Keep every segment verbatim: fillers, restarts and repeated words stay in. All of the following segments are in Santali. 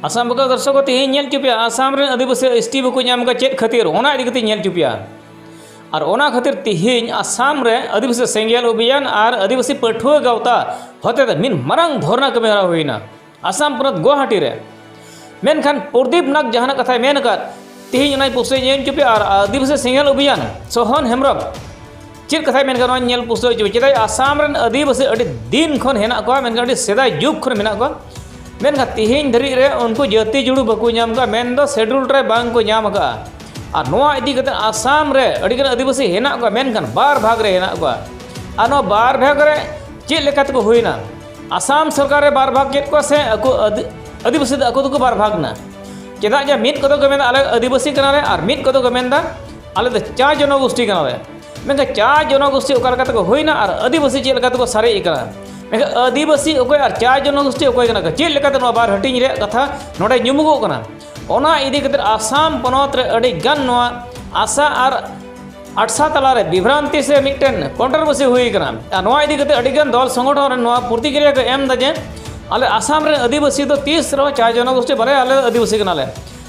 ᱟᱥᱟᱢ ᱵᱟᱠᱷᱨᱟ ᱫᱚᱨᱥᱚᱠ ᱠᱚ, ᱛᱮᱦᱮᱧ ᱧᱮᱞ ᱦᱚᱪᱚ ᱯᱮᱭᱟ, ᱟᱥᱟᱢ ᱨᱮᱱ ᱟᱹᱫᱤᱵᱟᱹᱥᱤ ᱮᱥ ᱴᱤ ᱵᱟᱠᱚ ᱧᱟᱢ ᱠᱟᱱᱟ, ᱪᱮᱫ ᱠᱷᱟᱹᱛᱤᱨ, ᱚᱱᱟ ᱤᱫᱤ ᱠᱟᱛᱮ ᱧᱮᱞ ᱦᱚᱪᱚ ᱯᱮᱭᱟ᱾ ᱟᱨ ᱚᱱᱟ ᱠᱷᱟᱹᱛᱤᱨ ᱛᱮᱦᱮᱧ ᱟᱥᱟᱢ ᱨᱮ ᱟᱹᱫᱤᱵᱟᱹᱥᱤ ᱥᱮᱸᱜᱮᱞ ᱚᱵᱷᱤᱭᱟᱱ ᱟᱨ ᱟᱹᱫᱤᱵᱟᱹᱥᱤ ᱯᱟᱹᱴᱷᱩᱣᱟᱹ ᱜᱟᱶᱛᱟ ᱦᱚᱛᱮᱛᱮ ᱢᱤᱫ ᱢᱟᱨᱟᱝ ᱫᱷᱚᱨᱱᱟ ᱠᱟᱹᱢᱤ ᱦᱚᱨᱟ ᱦᱩᱭᱱᱟ ᱟᱥᱟᱢ ᱯᱚᱱᱚᱛ ᱜᱩᱣᱟᱦᱟᱴᱤ ᱨᱮ᱾ ᱢᱮᱱᱠᱷᱟᱱ ᱯᱨᱚᱫᱤᱯ ᱱᱟᱜᱽ ᱡᱟᱦᱟᱱᱟᱜ ᱠᱟᱛᱷᱟᱭ ᱢᱮᱱ ᱟᱠᱟᱫ, ᱛᱮᱦᱮᱧ ᱚᱱᱟᱧ ᱯᱩᱥᱴᱟᱹᱣ ᱧᱮᱞ ᱦᱚᱪᱚ ᱯᱮᱭᱟ᱾ ᱟᱨ ᱟᱹᱫᱤᱵᱟᱹᱥᱤ ᱥᱮᱸᱜᱮᱞ ᱚᱵᱷᱤᱭᱟᱱ ᱥᱚᱦᱚᱱ ᱦᱮᱢᱵᱨᱚᱢ ᱪᱮᱫ ᱠᱟᱛᱷᱟᱭ ᱢᱮᱱ ᱠᱟᱫᱟ, ᱱᱚᱣᱟᱧ ᱧᱮᱞ ᱯᱩᱥᱴᱟᱹᱣ ᱦᱚᱪᱚ ᱯᱮᱭᱟ᱾ ᱪᱮᱫᱟᱜ ᱟᱥᱟᱢ ᱨᱮᱱ ᱟᱹᱫᱤᱵᱟᱹᱥᱤ ᱟᱹᱰᱤ ᱫᱤᱱ ᱠᱷᱚᱱ ᱦᱮᱱᱟᱜ ᱠᱚᱣᱟ, ᱢᱮᱱᱠᱷᱟᱱ ᱟᱹᱰᱤ ᱥᱮᱫᱟᱭ ᱡᱩᱜᱽ ᱠᱷᱚᱱ ᱢᱮᱱᱟᱜ ᱠᱚᱣᱟ, ᱢᱮᱱᱠᱷᱟᱱ ᱛᱮᱦᱮᱧ ᱫᱷᱟᱹᱨᱤᱡ ᱨᱮ ᱩᱱᱠᱩ ᱡᱟᱹᱛᱤ ᱡᱩᱲᱩ ᱵᱟᱠᱚ ᱧᱟᱢ ᱠᱟᱜᱼᱟ, ᱢᱮᱱᱫᱚ ᱥᱮᱰᱩᱞ ᱴᱨᱟᱭᱤᱵᱽ ᱵᱟᱝ ᱠᱚ ᱧᱟᱢ ᱟᱠᱟᱫᱼᱟ᱾ ᱟᱨ ᱱᱚᱣᱟ ᱤᱫᱤ ᱠᱟᱛᱮ ᱟᱥᱟᱢ ᱨᱮ ᱟᱹᱰᱤᱜᱟᱱ ᱟᱹᱫᱤᱵᱟᱹᱥᱤ ᱦᱮᱱᱟᱜ ᱠᱚᱣᱟ, ᱢᱮᱱᱠᱷᱟᱱ ᱵᱟᱨ ᱵᱷᱟᱜᱽ ᱨᱮ ᱦᱮᱱᱟᱜ ᱠᱚᱣᱟ᱾ ᱟᱨ ᱱᱚᱣᱟ ᱵᱟᱨ ᱵᱷᱟᱜᱽ ᱨᱮ ᱪᱮᱫ ᱞᱮᱠᱟ ᱛᱮᱠᱚ ᱦᱩᱭᱱᱟ? ᱟᱥᱟᱢ ᱥᱚᱨᱠᱟᱨ ᱨᱮ ᱵᱟᱨ ᱵᱷᱟᱜᱽ ᱠᱮᱫ ᱠᱚᱣᱟ ᱥᱮ ᱟᱠᱚ ᱟᱹᱫᱤ-, ᱟᱹᱫᱤᱵᱟᱹᱥᱤ ᱫᱚ ᱟᱠᱚ ᱫᱚᱠᱚ ᱵᱟᱨ ᱵᱷᱟᱜᱽ ᱮᱱᱟ? ᱪᱮᱫᱟᱜ ᱡᱮ ᱢᱤᱫ ᱠᱚᱫᱚ ᱠᱚ ᱢᱮᱱᱫᱟ ᱟᱞᱮ ᱟᱹᱫᱤᱵᱟᱹᱥᱤ ᱠᱟᱱᱟᱞᱮ, ᱟᱨ ᱢᱤᱫ ᱠᱚᱫᱚ ᱠᱚ ᱢᱮᱱᱫᱟ ᱟᱞᱮ ᱫᱚ ᱪᱟ ᱡᱚᱱᱚᱜᱳᱥᱴᱤ ᱠᱟᱱᱟᱞᱮ᱾ ᱢᱮᱱᱠᱷᱟᱱ ᱪᱟ ᱡᱚᱱᱚᱜᱳᱥᱴᱤ ᱚᱠᱟ ᱞᱮᱠᱟ ᱛᱮᱠᱚ ᱦᱩᱭᱱᱟ ᱟᱨ ᱟᱹᱫᱤᱵᱟᱹᱥᱤ ᱪᱮᱫ ᱞᱮᱠᱟ ᱛᱮᱠᱚ ᱥᱟᱨᱮᱡ ᱟᱠᱟᱱᱟ? ᱢᱮᱱᱠᱷᱟᱱ ᱟᱹᱫᱤᱵᱟᱹᱥᱤ ᱚᱠᱚᱭ ᱟᱨ ᱪᱟ ᱡᱚᱱᱚᱜᱳᱥᱴᱤ ᱚᱠᱚᱭ ᱠᱟᱱᱟ ᱠᱚ? ᱪᱮᱫ ᱞᱮᱠᱟᱛᱮ ᱱᱚᱣᱟ ᱵᱟᱨ ᱦᱟᱹᱴᱤᱧ ᱨᱮᱭᱟᱜ ᱠᱟᱛᱷᱟ ᱱᱚᱰᱮ ᱧᱩᱢᱩᱜᱚᱜ ᱠᱟᱱᱟ? ᱚᱱᱟ ᱤᱫᱤ ᱠᱟᱛᱮ ᱟᱥᱟᱢ ᱯᱚᱱᱚᱛ ᱨᱮ ᱟᱹᱰᱤ ᱜᱟᱱ ᱱᱚᱣᱟ ᱟᱥᱟ ᱟᱨ ᱟᱴᱥᱟ ᱛᱟᱞᱟᱨᱮ ᱵᱤᱵᱷᱨᱟᱱᱛᱤ ᱥᱮ ᱢᱤᱫᱴᱮᱱ ᱠᱚᱱᱴᱨᱳᱵᱷᱟᱨᱥᱤ ᱦᱩᱭ ᱠᱟᱱᱟ᱾ ᱟᱨ ᱱᱚᱣᱟ ᱤᱫᱤ ᱠᱟᱛᱮ ᱟᱹᱰᱤ ᱜᱟᱱ ᱫᱚᱞ ᱥᱚᱝᱜᱚᱴᱷᱚᱱ ᱨᱮ ᱱᱚᱣᱟ ᱯᱨᱚᱛᱤᱠᱨᱤᱭᱟ ᱠᱚ ᱮᱢ ᱮᱫᱟ ᱡᱮ ᱟᱞᱮ ᱟᱥᱟᱢ ᱨᱮᱱ ᱟᱹᱫᱤᱵᱟᱹᱥᱤ ᱫᱚ ᱛᱤᱥ ᱨᱮᱦᱚᱸ ᱪᱟ ᱡᱚᱱᱚᱜᱳᱥᱴᱤ ᱵᱟᱞᱮ, ᱟᱞᱮ ᱫᱚ ᱟᱹᱫᱤᱵᱟᱹᱥᱤ ᱠᱟᱱᱟᱞᱮ᱾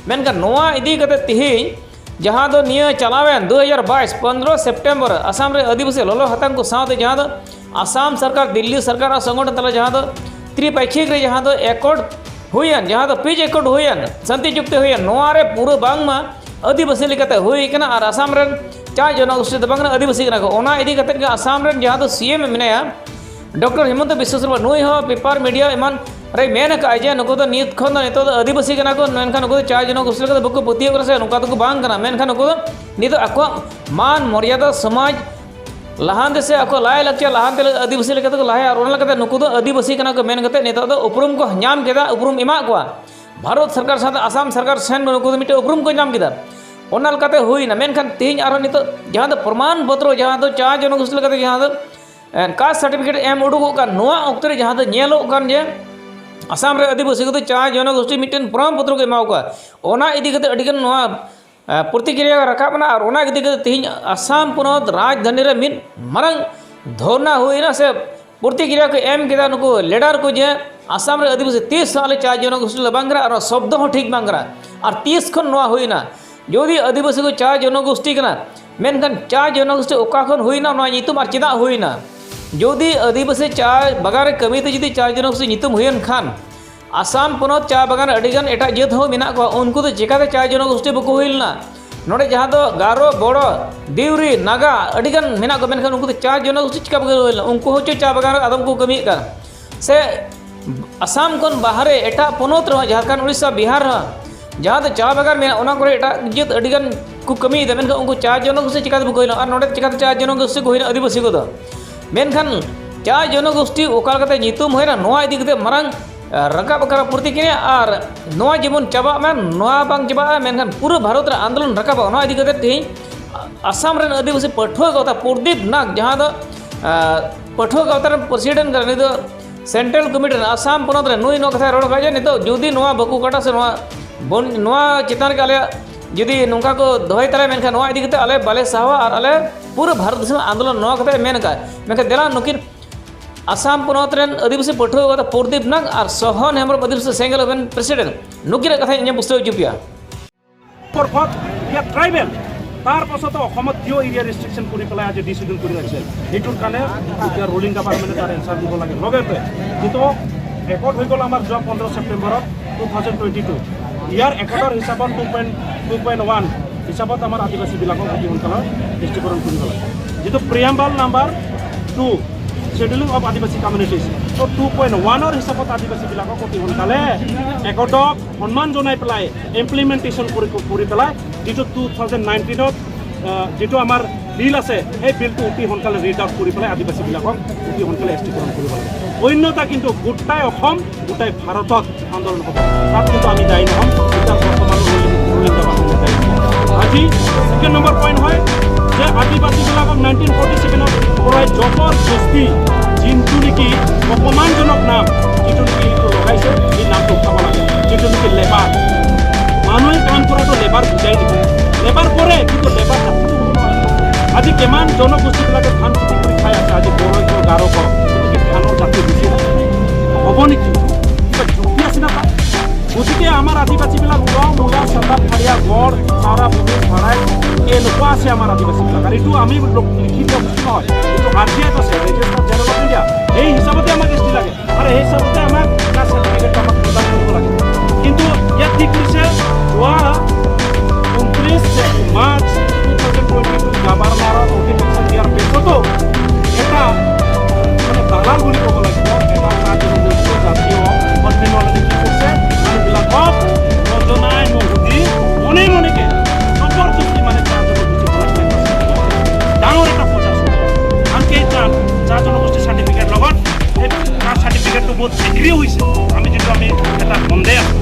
ᱢᱮᱱᱠᱷᱟᱱ ᱱᱚᱣᱟ ᱤᱫᱤ ᱠᱟᱛᱮ ᱛᱮᱦᱮᱧ ᱡᱟᱦᱟᱸ ᱫᱚ ᱱᱤᱭᱟᱹ ᱪᱟᱞᱟᱣᱮᱱ ᱫᱩ ᱦᱟᱡᱟᱨ ᱵᱟᱭᱤᱥ ᱯᱚᱱᱫᱽᱨᱚ ᱥᱮᱯᱴᱮᱢᱵᱚᱨ ᱟᱥᱟᱢ ᱨᱮ ᱟᱹᱫᱤᱵᱟᱹᱥᱤ ᱞᱚᱞᱚ ᱦᱟᱛᱟᱝ ᱠᱚ ᱥᱟᱶᱛᱮ ᱡᱟᱦᱟᱸ ᱫᱚ ᱟᱥᱟᱢ ᱥᱚᱨᱠᱟᱨ, ᱫᱤᱞᱞᱤ ᱥᱚᱨᱠᱟᱨ ᱟᱨ ᱥᱚᱝᱜᱚᱴᱷᱚᱱ ᱛᱟᱞᱟ ᱡᱟᱦᱟᱸ ᱫᱚ ᱛᱨᱤᱯᱟᱠᱷᱤᱠ ᱨᱮ ᱡᱟᱦᱟᱸ ᱫᱚ ᱮᱠᱚᱨᱰ ᱦᱩᱭᱮᱱ, ᱡᱟᱦᱟᱸ ᱫᱚ ᱯᱤᱥ ᱮᱠᱚᱨᱰ ᱦᱩᱭᱮᱱ, ᱥᱟᱱᱛᱤ ᱪᱩᱠᱛᱤ ᱦᱩᱭᱮᱱ, ᱱᱚᱣᱟ ᱨᱮ ᱯᱩᱨᱟᱹ ᱵᱟᱝᱢᱟ ᱟᱹᱫᱤᱵᱟᱹᱥᱤ ᱞᱮᱠᱟᱛᱮ ᱦᱩᱭ ᱠᱟᱱᱟ ᱟᱨ ᱟᱥᱟᱢ ᱨᱮᱱ ᱪᱟ ᱡᱚᱱᱚᱜᱳᱥᱴᱤ ᱫᱚ ᱵᱟᱝ ᱠᱟᱱᱟ, ᱟᱹᱫᱤᱵᱟᱹᱥᱤ ᱠᱟᱱᱟ ᱠᱚ᱾ ᱚᱱᱟ ᱤᱫᱤ ᱠᱟᱛᱮᱫ ᱜᱮ ᱟᱥᱟᱢ ᱨᱮᱱ ᱡᱟᱦᱟᱸ ᱫᱚ ᱥᱤ ᱮᱢ ᱢᱮᱱᱟᱭᱟ, ᱰᱚᱠᱴᱚᱨ ᱦᱤᱢᱚᱱᱛᱚ ᱵᱤᱥᱥᱚ ᱥᱚᱨᱢᱟ, ᱱᱩᱭ ᱦᱚᱸ ᱯᱮᱯᱟᱨ ᱢᱤᱰᱤᱭᱟ ᱮᱢᱟᱱ ᱨᱮᱭ ᱢᱮᱱ ᱟᱠᱟᱫᱼᱟ ᱡᱮ ᱱᱩᱠᱩ ᱫᱚ ᱱᱤᱛ ᱠᱷᱚᱱ ᱫᱚ ᱱᱤᱛᱚᱜ ᱫᱚ ᱟᱹᱫᱤᱵᱟᱹᱥᱤ ᱠᱟᱱᱟ ᱠᱚ, ᱢᱮᱱᱠᱷᱟᱱ ᱱᱩᱠᱩ ᱫᱚ ᱪᱟ ᱡᱚᱱᱚᱜᱳᱥᱴᱤ ᱞᱮᱠᱟ ᱫᱚ ᱵᱟᱠᱚ ᱯᱟᱹᱛᱭᱟᱹᱣ ᱠᱟᱱᱟ ᱥᱮ ᱱᱚᱝᱠᱟ ᱫᱚᱠᱚ ᱵᱟᱝ ᱠᱟᱱᱟ, ᱢᱮᱱᱠᱷᱟᱱ ᱱᱩᱠᱩ ᱫᱚ ᱱᱤᱛᱚᱜ ᱟᱠᱚᱣᱟᱜ ᱢᱟᱱ ᱢᱚᱨᱭᱟᱫᱟ ᱥᱚᱢᱟᱡᱽ ᱞᱟᱦᱟᱱᱛᱤ ᱥᱮ ᱟᱠᱚ ᱞᱟᱭ ᱞᱟᱠᱪᱟᱨ ᱞᱟᱦᱟᱱᱛᱤ ᱞᱟᱹᱜᱤᱫ ᱟᱹᱫᱤᱵᱟᱹᱥᱤ ᱞᱮᱠᱟ ᱛᱮᱠᱚ ᱞᱟᱦᱟᱭᱟ ᱟᱨ ᱚᱱᱟ ᱞᱮᱠᱟᱛᱮ ᱱᱩᱠᱩ ᱫᱚ ᱟᱹᱫᱤᱵᱟᱹᱥᱤ ᱠᱟᱱᱟ ᱠᱚ ᱢᱮᱱ ᱠᱟᱛᱮ ᱱᱤᱛᱚᱜ ᱫᱚ ᱩᱯᱨᱩᱢ ᱠᱚ ᱧᱟᱢ ᱠᱮᱫᱟ, ᱩᱯᱨᱩᱢ ᱮᱢᱟᱜ ᱠᱚᱣᱟ᱾ ᱵᱷᱟᱨᱚᱛ ᱥᱚᱨᱠᱟᱨ ᱥᱟᱶᱛᱮ ᱟᱥᱟᱢ ᱥᱚᱨᱠᱟᱨ ᱥᱮᱱ ᱱᱩᱠᱩ ᱫᱚ ᱢᱤᱫᱴᱮᱱ ᱩᱯᱨᱩᱢ ᱠᱚ ᱧᱟᱢ ᱠᱮᱫᱟ᱾ ᱚᱱᱟ ᱞᱮᱠᱟᱛᱮ ᱦᱩᱭᱱᱟ, ᱢᱮᱱᱠᱷᱟᱱ ᱛᱮᱦᱮᱧ ᱟᱨᱦᱚᱸ ᱱᱤᱛᱚᱜ ᱡᱟᱦᱟᱸ ᱫᱚ ᱯᱨᱚᱢᱟᱱ ᱯᱚᱛᱨᱚ, ᱡᱟᱦᱟᱸ ᱫᱚ ᱪᱟ ᱡᱚᱱᱚᱜᱳᱥᱴᱤ ᱞᱮᱠᱟᱛᱮ ᱡᱟᱦᱟᱸ ᱫᱚ ᱠᱟᱥᱴ ᱥᱟᱨᱴᱤᱯᱷᱤᱠᱮᱴ ᱮᱢ ᱩᱰᱩᱠᱚᱜ ᱠᱟᱱ, ᱱᱚᱣᱟ ᱚᱠᱛᱚ ᱨᱮ ᱡᱟᱦᱟᱸ ᱫᱚ ᱧᱮᱞᱚᱜ ᱠᱟᱱ ᱡᱮ ᱟᱥᱟᱢ ᱨᱮ ᱟᱹᱫᱤᱵᱟᱹᱥᱤ ᱠᱚᱫᱚ ᱪᱟ ᱡᱚᱱᱚᱜᱳᱥᱴᱤ ᱢᱤᱫᱴᱮᱱ ᱯᱨᱚᱢᱟᱱ ᱯᱚᱛᱨᱚ ᱠᱚ ᱮᱢᱟ ᱠᱚᱣᱟ, ᱚᱱᱟ ᱤᱫᱤ ᱠᱟᱛᱮ ᱟᱹᱰᱤᱜᱟᱱ ᱱᱚᱣᱟ ᱮ, ᱯᱨᱚᱛᱤᱠᱨᱤᱭᱟ ᱨᱟᱠᱟᱵ ᱮᱱᱟ ᱟᱨ ᱚᱱᱟ ᱤᱫᱤ ᱠᱟᱛᱮ ᱛᱮᱦᱮᱧ ᱟᱥᱟᱢ ᱯᱚᱱᱚᱛ ᱨᱟᱡᱽᱫᱷᱟᱱᱤ ᱨᱮ ᱢᱤᱫ ᱢᱟᱨᱟᱝ ᱫᱷᱚᱨᱱᱟ ᱦᱩᱭᱱᱟ ᱥᱮ ᱯᱨᱚᱛᱤᱠᱨᱤᱭᱟ ᱠᱚ ᱮᱢ ᱠᱮᱫᱟ ᱱᱩᱠᱩ ᱞᱤᱰᱟᱨ ᱠᱚ ᱡᱮ ᱟᱥᱟᱢ ᱨᱮ ᱟᱹᱫᱤᱵᱟᱹᱥᱤ ᱛᱤᱥ ᱦᱚᱸ ᱟᱞᱮ ᱪᱟ ᱡᱚᱱᱚᱜᱳᱥᱴᱤ ᱞᱮ ᱵᱟᱝ ᱠᱟᱱᱟ, ᱟᱨ ᱱᱚᱣᱟ ᱥᱚᱵᱫᱚ ᱦᱚᱸ ᱴᱷᱤᱠ ᱵᱟᱝ ᱠᱟᱱᱟ᱾ ᱟᱨ ᱛᱤᱥ ᱠᱷᱚᱱ ᱱᱚᱣᱟ ᱦᱩᱭᱱᱟ? ᱡᱩᱫᱤ ᱟᱹᱫᱤᱵᱟᱹᱥᱤ ᱠᱚ ᱪᱟ ᱡᱚᱱᱚᱜᱳᱥᱴᱤ ᱠᱟᱱᱟ, ᱢᱮᱱᱠᱷᱟᱱ ᱪᱟ ᱡᱚᱱᱚᱜᱳᱥᱴᱤ ᱚᱠᱟ ᱠᱷᱚᱱ ᱦᱩᱭᱱᱟ ᱱᱚᱣᱟ ᱧᱩᱛᱩᱢ ᱟᱨ ᱪᱮᱫᱟᱜ ᱦᱩᱭᱱᱟ? ᱡᱩᱫᱤ ᱟᱹᱫᱤᱵᱟᱹᱥᱤ ᱪᱟ ᱵᱟᱜᱟᱱ ᱨᱮ ᱠᱟᱹᱢᱤ ᱛᱮ ᱡᱩᱫᱤ ᱪᱟ ᱡᱚᱱᱚᱜᱳᱥᱴᱤ ᱧᱩᱛᱩᱢ ᱦᱩᱭᱮᱱ ᱠᱷᱟᱱ, ᱟᱥᱟᱢ ᱯᱚᱱᱚᱛ ᱪᱟ ᱵᱟᱜᱟᱱ ᱨᱮ ᱟᱹᱰᱤᱜᱟᱱ ᱮᱴᱟᱜ ᱡᱟᱹᱛ ᱦᱚᱸ ᱢᱮᱱᱟᱜ ᱠᱚᱣᱟ, ᱩᱱᱠᱩ ᱫᱚ ᱪᱮᱠᱟᱛᱮ ᱪᱟ ᱡᱚᱱᱚᱜᱳᱥᱴᱤ ᱵᱟᱠᱚ ᱦᱩᱭ ᱞᱮᱱᱟ? ᱱᱚᱰᱮ ᱡᱟᱦᱟᱸ ᱫᱚ ᱜᱟᱨᱚ, ᱵᱚᱲᱚ, ᱫᱤᱣᱨᱤ, ᱱᱟᱜᱟ ᱟᱹᱰᱤᱜᱟᱱ ᱢᱮᱱᱟᱜ ᱠᱚᱣᱟ, ᱢᱮᱱᱠᱷᱟᱱ ᱩᱱᱠᱩ ᱫᱚ ᱪᱟ ᱡᱚᱱᱚᱜᱳᱥᱴᱤ ᱪᱤᱠᱟ ᱵᱟᱠᱚ ᱦᱩᱭ ᱞᱮᱱᱟ? ᱩᱱᱠᱩ ᱦᱚᱸ ᱪᱚ ᱪᱟ ᱵᱟᱜᱟᱱ ᱨᱮ ᱟᱫᱚᱢ ᱠᱚ ᱠᱟᱹᱢᱤᱭᱮᱫ ᱠᱟᱱ᱾ ᱥᱮ ᱟᱥᱟᱢ ᱠᱷᱚᱱ ᱵᱟᱦᱨᱮ ᱮᱴᱟᱜ ᱯᱚᱱᱚᱛ ᱨᱮᱦᱚᱸ, ᱡᱷᱟᱲᱠᱷᱚᱸᱰ, ᱩᱲᱤᱥᱥᱟ, ᱵᱤᱦᱟᱨ ᱨᱮᱦᱚᱸ, ᱡᱟᱦᱟᱸ ᱫᱚ ᱪᱟ ᱵᱟᱜᱟᱱ ᱢᱮᱱᱟᱜᱼᱟ, ᱚᱱᱟ ᱠᱚᱨᱮ ᱮᱴᱟᱜ ᱡᱟᱹᱛ ᱟᱹᱰᱤᱜᱟᱱ ᱠᱚ ᱠᱟᱹᱢᱤᱭᱮᱫᱟ, ᱢᱮᱱᱠᱷᱟᱱ ᱩᱱᱠᱩ ᱪᱟ ᱡᱚᱱᱚᱜᱳᱥᱴᱤ ᱪᱤᱠᱟᱛᱮ ᱵᱟᱠᱚ ᱦᱩᱭ ᱞᱮᱱᱟ? ᱟᱨ ᱱᱚᱰᱮ ᱪᱤᱠᱟᱛᱮ ᱪᱟ ᱡᱚᱱᱚᱜᱳᱥᱴᱤ ᱠᱚ ᱦᱩᱭᱱᱟ ᱟᱹᱫᱤᱵᱟᱹᱥᱤ ᱠᱚᱫᱚ? ᱢᱮᱱᱠᱷᱟᱱ ᱪᱟ ᱡᱚᱱᱚᱜᱳᱥᱴᱤ ᱚᱠᱟ ᱞᱮᱠᱟᱛᱮ ᱧᱩᱛᱩᱢ ᱦᱩᱭᱱᱟ, ᱱᱚᱣᱟ ᱤᱫᱤ ᱠᱟᱛᱮ ᱢᱟᱨᱟᱝ, ᱟᱸ, ᱨᱟᱠᱟᱵ ᱟᱠᱟᱱᱟ ᱯᱨᱚᱛᱤᱠᱨᱤᱭᱟ᱾ ᱟᱨ ᱱᱚᱣᱟ ᱡᱮᱢᱚᱱ ᱪᱟᱵᱟᱜ ᱢᱟ, ᱱᱚᱣᱟ ᱵᱟᱝ ᱪᱟᱵᱟᱜᱼᱟ, ᱢᱮᱱᱠᱷᱟᱱ ᱯᱩᱨᱟᱹ ᱵᱷᱟᱨᱚᱛ ᱨᱮ ᱟᱱᱫᱳᱞᱚᱱ ᱨᱟᱠᱟᱵᱚᱜᱼᱟ᱾ ᱱᱚᱣᱟ ᱤᱫᱤ ᱠᱟᱛᱮ ᱛᱮᱦᱮᱧ ᱟᱥᱟᱢ ᱨᱮᱱ ᱟᱹᱫᱤᱵᱟᱹᱥᱤ ᱯᱟᱹᱴᱷᱩᱣᱟᱹ ᱜᱟᱶᱛᱟ ᱯᱨᱚᱫᱤᱯ ᱱᱟᱜᱽ, ᱡᱟᱦᱟᱸ ᱫᱚ, ᱟᱸ, ᱯᱟᱹᱴᱷᱩᱣᱟᱹ ᱜᱟᱶᱛᱟ ᱨᱮᱱ ᱯᱨᱮᱥᱤᱰᱮᱱᱴ ᱠᱟᱱᱟ, ᱩᱱᱤ ᱫᱚ ᱥᱮᱱᱴᱨᱟᱞ ᱠᱚᱢᱤᱴᱤ ᱨᱮᱱ ᱟᱥᱟᱢ ᱯᱚᱱᱚᱛ ᱨᱮ, ᱱᱩᱭ ᱱᱚᱣᱟ ᱠᱟᱛᱷᱟᱭ ᱨᱚᱲ ᱠᱟᱜᱼᱟ ᱡᱮ ᱱᱤᱛᱚᱜ ᱡᱩᱫᱤ ᱱᱚᱣᱟ ᱵᱟᱠᱚ ᱠᱟᱴᱟ ᱥᱮ ᱱᱚᱣᱟ ᱵᱚᱱ, ᱱᱚᱣᱟ ᱪᱮᱛᱟᱱ ᱨᱮᱜᱮ ᱟᱞᱮᱭᱟᱜ ᱡᱩᱫᱤ ᱱᱚᱝᱠᱟ ᱠᱚ ᱫᱚᱦᱚᱭ ᱛᱟᱞᱮᱭᱟ, ᱢᱮᱱᱠᱷᱟᱱ ᱱᱚᱣᱟ ᱤᱫᱤ ᱠᱟᱛᱮ ᱟᱞᱮ ᱵᱟᱞᱮ ᱥᱟᱦᱟᱣᱟ ᱟᱨ ᱟᱞᱮ ᱯᱩᱨᱟᱹ ᱵᱷᱟᱨᱚᱛ ᱫᱤᱥᱚᱢ ᱟᱱᱫᱳᱞᱚᱱ, ᱱᱚᱣᱟ ᱠᱟᱛᱷᱟ ᱢᱮᱱ ᱟᱠᱟᱫ᱾ ᱢᱮᱱᱠᱷᱟᱱ ᱫᱮᱞᱟ ᱱᱩᱠᱤᱱ ᱟᱥᱟᱢ ᱯᱚᱱᱚᱛ ᱨᱮᱱ ᱟᱹᱫᱤᱵᱟᱹᱥᱤ ᱯᱟᱹᱴᱷᱩᱣᱟᱹ ᱠᱚᱫᱚ ᱯᱨᱚᱫᱤᱯ ᱱᱟᱜᱽ ᱟᱨ ᱥᱚᱦᱚᱱ ᱦᱮᱢᱵᱨᱚᱢ, ᱟᱹᱫᱤᱵᱟᱹᱥᱤ ᱥᱮᱸᱜᱮᱞ ᱳᱵᱷᱮᱱ ᱯᱨᱮᱥᱤᱰᱮᱱᱴ, ᱱᱩᱠᱤᱱᱟᱜ ᱠᱟᱛᱷᱟᱧ ᱟᱸᱡᱚᱢ ᱯᱩᱥᱴᱟᱹᱣ ᱦᱚᱪᱚ ᱯᱮᱭᱟ᱾ পৰ্বত, ইয়াত ট্ৰাইবেল, তাৰ পাছতো অসমত কিয় এৰিয়া ৰেষ্ট্ৰিকশ্যন কৰি পেলাই আজি ডিচিজন কৰি ৰাখিছে? সেইটোৰ কাৰণে এতিয়া ৰুলিং গভাৰ্ণমেণ্টে তাৰ এনচাৰ দিব লাগে। লগতে যিটো একৰ্ড হৈ গ'ল আমাৰ যোৱা পোন্ধৰ ছেপ্টেম্বৰত two thousand twenty two, year একৰ্ডৰ হিচাপত two point, two point one হিচাপত আমাৰ আদিবাসীবিলাকক অতি সোনকালে এছ টিকৰণ কৰিব লাগে। যিটো preamble number two, scheduling of Adivasi communities, তো টু পইণ্ট ওৱানৰ হিচাপত আদিবাসীবিলাকক অতি সোনকালে একৰ্ডক সন্মান জনাই পেলাই ইমপ্লিমেণ্টেশ্যন কৰি, কৰি পেলাই যিটো টু থাউজেণ্ড নাইনটিনত যিটো আমাৰ বিল আছে, সেই বিলটো অতি সোনকালে ৰিড আউট কৰি পেলাই আদিবাসীবিলাকক অতি সোনকালে এছ টিকৰণ কৰিব লাগে। অন্যথা কিন্তু গোটাই অসম, গোটাই ভাৰতত আন্দোলন হ'ব। তাত কিন্তু আমি দায়ী নহ'ম। এতিয়া বৰ্তমান ৰুলিং, ৰুলিং গভাৰ্ণমেণ্ট দায়ী। আজি ছেকেণ্ড নম্বৰ পইণ্ট হয় যে আদিবাসীবিলাকক নাইনটিন ফৰ্টি ছেভেনৰ পৰাই জবৰদস্তি যিটো নেকি অপমানজনক নাম, যিটো নেকি এইটো লগাইছে, এই নামটো উঠাব লাগে, যিটো নেকি লেবাৰ। মানুহে কাম কৰাটো লেবাৰ বুজাই দিব। লেবাৰ কৰে, কিন্তু লেবাৰ জাতিটো হ'ব নোৱাৰে। আজি কিমান জনগোষ্ঠীবিলাকে ধান খেতি কৰি খাই আছে, আজি বড়ো, গাৰো কওক, গতিকে ধানৰ জাতি বেছি নাই। হ'ব নেকি? কিবা যুক্তি আছে নে তাত? গতিকে আমাৰ আদিবাসীবিলাক উৰাও, মূলা, চান্দা, ফাৰিয়া, গড়, চাওৰা, বমি, ভাৰাই, এনেকুৱা আছে আমাৰ আদিবাসীবিলাক। আৰু এইটো আমি লোক-, লিখিত বস্তু নহয়, এইটো আৰ টি আইত আছে, ৰেজিষ্টাৰ জেনেৰেল অফ ইণ্ডিয়া। সেই হিচাপতে আমাক এছ টি লাগে আৰু সেই হিচাপতে আমাক কাষ্ট চাৰ্টিফিকেটটো আমাক প্ৰদান কৰিব লাগে। কিন্তু ইয়াত কি কৰিছে, যোৱা ঊনত্ৰিছ March two thousand twenty two গাভাৰ্ণাৰৰ নটিফিকেশ্যন দিয়াৰ পিছতো এটা, মানে, দালাল বুলি ক'ব লাগিব, এটা চাহ জনগোষ্ঠীয় জাতীয় সন্মিলনে কি কৰিছে, মানুহবিলাকক নজনাই নুসুধি মনে মনেকে জবৰদস্তি, মানে, চাহ জনগোষ্ঠীয় ডাঙৰ এটা প্ৰচাৰ চলাইছে। আনকি এই চাহ, চাহ জনগোষ্ঠী চাৰ্টিফিকেট লগত এই কাষ্ট চাৰ্টিফিকেটটো বহুত বিক্ৰীও হৈছে। আমি যিটো, আমি এটা সন্দেহ আছে।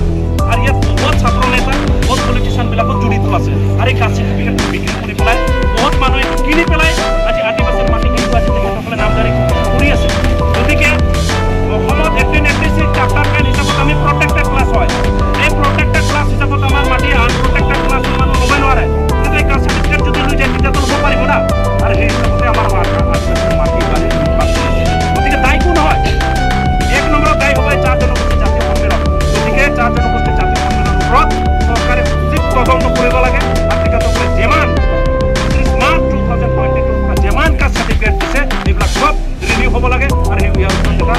আৰু ইয়াত বহুত ছাত্ৰ নেতা, বহুত পলিটিচিয়ানবিলাকো জড়িত আছে। আৰু এই কাষ্ট চাৰ্টিফিকেটটো বিক্ৰী কৰি পেলাই বহুত মানুহে এইটো কিনি পেলাই আজি আদিবাসীৰ মাটি কিন্তু আজি তেখেতসকলে নামজাৰি কৰি আছে। গতিকে অসমত eighteen eighty six chapter ten হিচাপত আমি প্ৰটেক্টেড ক্লাছ হয়। এই প্ৰটেক্টেড ক্লাছ হিচাপত আমাৰ মাটি আনপ্ৰটেক্টেড ক্লাছৰ মানুহ ল'বই নোৱাৰে। কিন্তু এই কাষ্ট চাৰ্টিফিকেট যদি লৈ যায়, তেতিয়াতো ল'ব পাৰিব না। আৰু সেই হিচাপতে আমাৰ মা-, আদিবাসীৰ মাটি বাৰী লুটপাট কৰিছে। গতিকে দায়ী কোন হয়? এক নম্বৰত দায়ী হ'ব এই চাহ জনগোষ্ঠী জাতীয় সন্মিলন। গতিকে চাহ জনগোষ্ঠী জাতীয় সন্মিলনৰ ওপৰত চৰকাৰে উচিত তদন্ত কৰিব লাগে। আৰু তেখেতসকলে যিমান ত্ৰিছ মাৰ্চ টু থাউজেণ্ড টুৱেণ্টি টুৰ পৰা যিমান কাষ্ট চাৰ্টিফিকেট দিছে, এইবিলাক চব ৰিনিউ হ'ব লাগে আৰু সেই ইয়াৰ ওপৰত এটা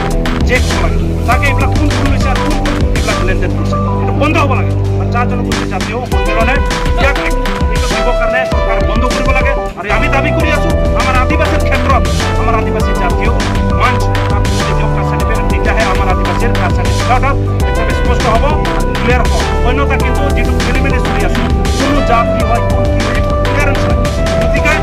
চেক হ'ব লাগে। তাকে এইবিলাক কোন কোন লৈছে আৰু কোন কোন এইবিলাক লেনদেন কৰিছে, এইটো বন্ধ হ'ব লাগে। আৰু চাহ জনগোষ্ঠী জাতীয় সন্মিলনে ইয়াক এইটো দিবৰ কাৰণে চৰকাৰে বন্ধ কৰিব লাগে। আৰু আমি দাবী কৰি আছো, আমাৰ আদিবাসীৰ ক্ষেত্ৰত আমাৰ আদিবাসী জাতীয় মঞ্চ, তাত কেতিয়াও কাষ্ট চাৰ্টিফিকেট, তেতিয়াহে আমাৰ আদিবাসীৰ কাষ্ট চাৰ্টিফিকেটত একদম স্পষ্ট হ'ব, ক্লিয়াৰ হ'ব। অন্যথা কিন্তু যিটো খেলি মেলি চলি আছে, কোনো জাত কি হয়, কোন কি হয়, একো ক্লিয়াৰেন্স নাই। গতিকে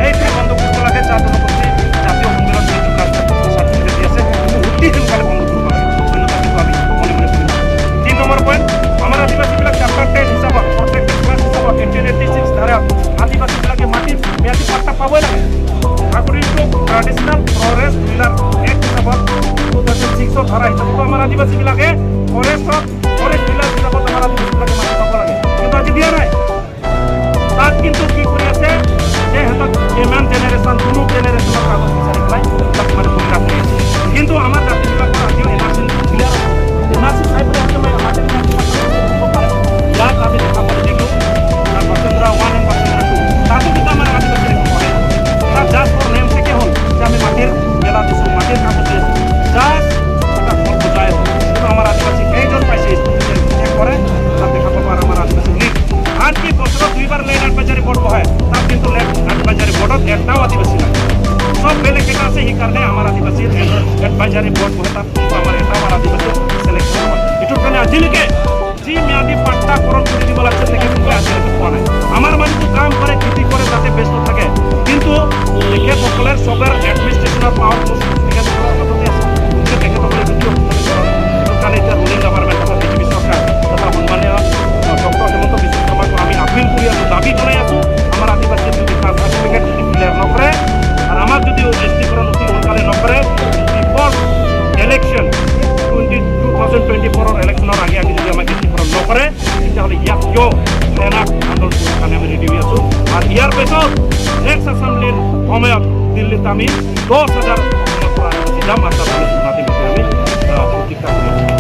এইটো বন্ধ কৰিব লাগে, চাহ জনগোষ্ঠী জাতীয় সন্মিলন যিটো কাষ্ট চাৰ্টিফিকেট দি আছে, সেইটো অতি সোনকালে বন্ধ কৰিব লাগে। অন্যথা কিন্তু আমি মনে মনে চলি যাম। তিনি নম্বৰ পইণ্ট, আমাৰ আদিবাসীবিলাক চেপ্টাৰ টেন হিচাপত, প্ৰটেক্টেড ক্লাছ হিচাপত, এইটিন এইটি ছিক্স ধাৰা আদিবাসীবিলাকে মাটিৰ ম্যাদী পাট্টা পাবই লাগে। According to Traditional Forest Pillar Act হিচাপত, টু থাউজেণ্ড ছিক্সৰ ধাৰা হিচাপত আমাৰ আদিবাসীবিলাকে ফৰেষ্টত, ফৰেষ্ট চৰকাৰে এডমিনিষ্ট্ৰেশ্যনৰ পাৱাৰ পষ্ট তেখেতসকলৰ হাততে আছে। গতিকে তেখেতসকলে যদি সোনকালে এতিয়া ৰুলিং গভাৰ্ণমেণ্ট অৰ্থাৎ বিজেপি চৰকাৰ তথা সন্মানীয় ডক্টৰ হিমন্ত বিশ্ব শৰ্মাক আমি আপিল কৰি আছোঁ, দাবী জনাই আছোঁ, আমাৰ আদিবাসী যদি কাষ্ট চাৰ্টিফিকেট যদি ক্লিয়াৰ নকৰে আৰু আমাক যদি এছ টি ফৰ্ম অতি সোনকালে নকৰে, before election twenty two thousand twenty ফ'ৰৰ ইলেকশ্যনৰ আগে আগে যদি আমাক এছ টি ফৰ্ম নকৰে, তেতিয়াহ'লে ইয়াত কিয় ধৰ্ণাত আন্দোলন কৰিবৰ কাৰণে আমি ৰেডি হৈ আছোঁ। আৰু ইয়াৰ পিছত নেক্সট এছেম্বলিৰ সময়ত দিল্লীত আমি দহ হাজাৰ পৰা আদিবাসী যাম আৰু তাত আমি ধৰ্ণা দিম বুলি আমি আহ, প্ৰতিজ্ঞা কৰিছোঁ।